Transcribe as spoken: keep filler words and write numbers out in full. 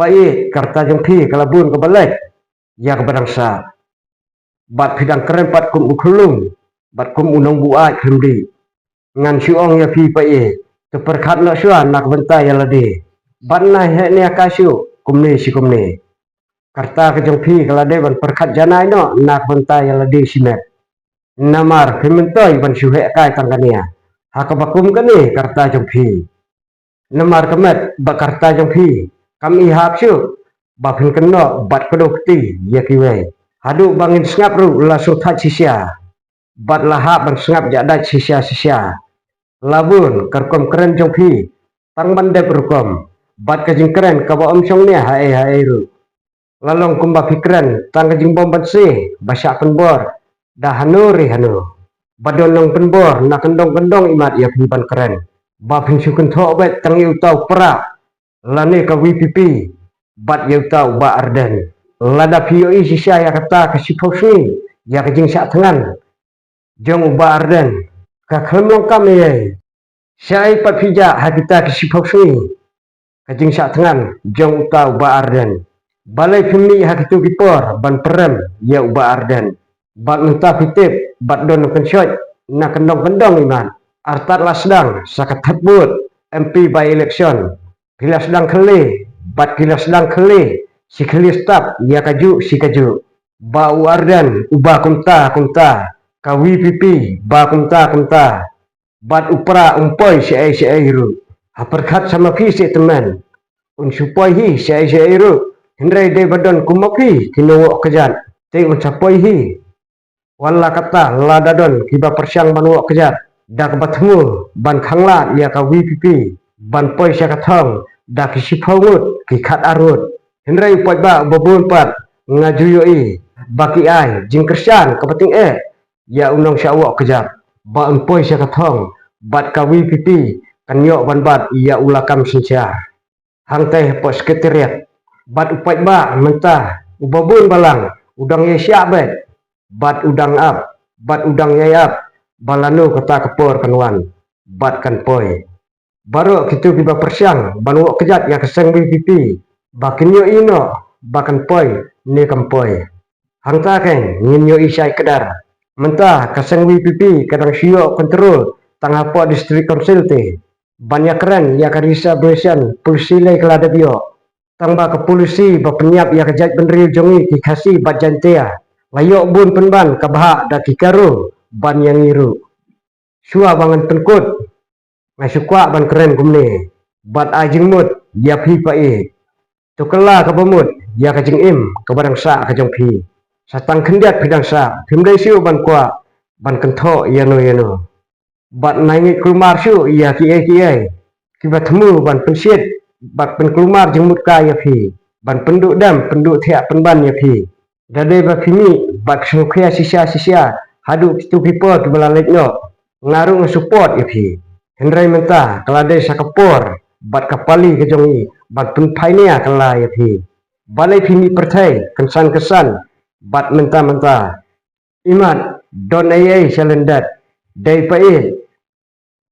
Paieit, ka rta jong phi ka la bun kaba lait ïa kaba dang sah. Bad phi dang kren pat kum u khyllung bad kum u nongbuaid khyllung. Ngan shu ong ïa phi paieit, to pyrkhat noh shuwa na ka bynta ïa lade. Bad na heh ne ka shu kumne shi kumne. Ka rta ka jong phi ka la dei ban pyrkhat janai noh na ka bynta ïa lade shimet. Namar phi myntoi ban shu heh kai tang kane ha kaba kum kane ka rta jong phi. Namar ka met bad ka rta jong phi kam i hap shuh ba phin kynnoh bad kdew kti ïa kiwei. Haduh ba ngin sngap ruh la sngewthuh shisha bad la hap ban sngap jadait shisha shisha. La bun ka rukom kren jong phi tang ban dep rukom bad ka jingkren kaba ym shong ne haei haei ruh. La long kumba phi kren tang ka jingbym banse ba shah pynbor da hano re hano. Ba don nongpynbor na kyndong kyndong imat ïa phi ban kren ba phin shu kynthoh beit tang ïa uta u Prah lane ka VPP bad ïa uta u Bah Ardent. Lada phi ïohi shisha ïa kata ka shiphew sngi ïa ka jingshah thngan jong u Bah Ardent, ka khlem long kam ei ei. Shaei pat phi jah ha kita ki shiphew sngi ka jingshah thngan jong uta u Bah Ardent? Balei phim mih ha kitu ki por ban pyrem ïa u Bah Ardent? Bad mynta phi tip bad don kynshoit na kyndong kyndong imat, artat la sdang sa ka thep vote MP by election. Ki la sdang khylli bad ki la sdang khylli shi khylli step ïa kajuh shi kajuh. Bah u Ardent uba kumta kumta, ka VPP ba kumta kumta. Bad u Prah um poi shaei shaei ruh. Ha pyrkhat sa ma phi seh tymmen, un shu poi hi shaei shaei ruh. Hynrei dei ba don kum ma phi ki nongwok kjat te un sa poi hi. Wat la katta lada don kiba pyrshang ban wok kjat da kaba thmu ban khanglad ïa ka VPP ban poi sha ka thong da ki shiphew ngut ki khatar ngut. Hynrei u paidbah uba bun pat nga ju ïohi ba ki ai jingkyrshan kaba tyngeh ïa u nongshah wok kjat ba un poi sha ka thong bad ka VPP kan ïoh ban bat ïa u lakam synshar hangtei hapoh Secretariat. Bad u paidbah mynta uba bun balang u dang ïaishah beit bad u dang ap bad u dang ïai ap ba lano kata ka por kan wan bad kan poi. Baroh kitu kiba pyrshang ban wok kjat ïa ka seng VPP ba kin ïohi noh ba kan poi ne kam poi. Hangta keiñ ngin ïohi shai kdar. Mynta ka seng VPP ka dang shu ïoh control tang hapoh District Council te. Ban ïakren ïa ka reservation policy lei ka la dep ïoh. Tang ba ka policy ba pynïap ïa ka jaitbynriew jong ngi ki Khasi bad Jaintia la ïoh bun pynban ka bhah da ki Garo ban ïa ngi ruh. Shuwa ba ngan pynkut nga shu kwah ban kren kumne bad ai jingmut ïa phi paieit. To kylla kaba mut ïa ka jingim kaba dang sah ka jong phi. Sa tang khyndiat phi dang sah, phim dei shuh ban kwah ban kynthoh ïano ïano. Bad nai ngeit kulmar shuh ïa kiei kiei kiba thmu ban pynshit bad pynkulmar jingmut ka ïa phi, ban pynduh dem pynduh thiah pynban ïa phi. Da dei ba phi mih bad sngewkhia shisha shisha haduh kitu ki por kiba la leit noh, nga ruh nga support ïa phi. Hynrei mynta ka la dei sa ka por bad ka pali ka jong ngi ban pynphai nia kylla ïa phi. Balei phi mih pyrthei kynsan kynsan bad mynta mynta? Imat don ei ei sha lyndet. Dei paieit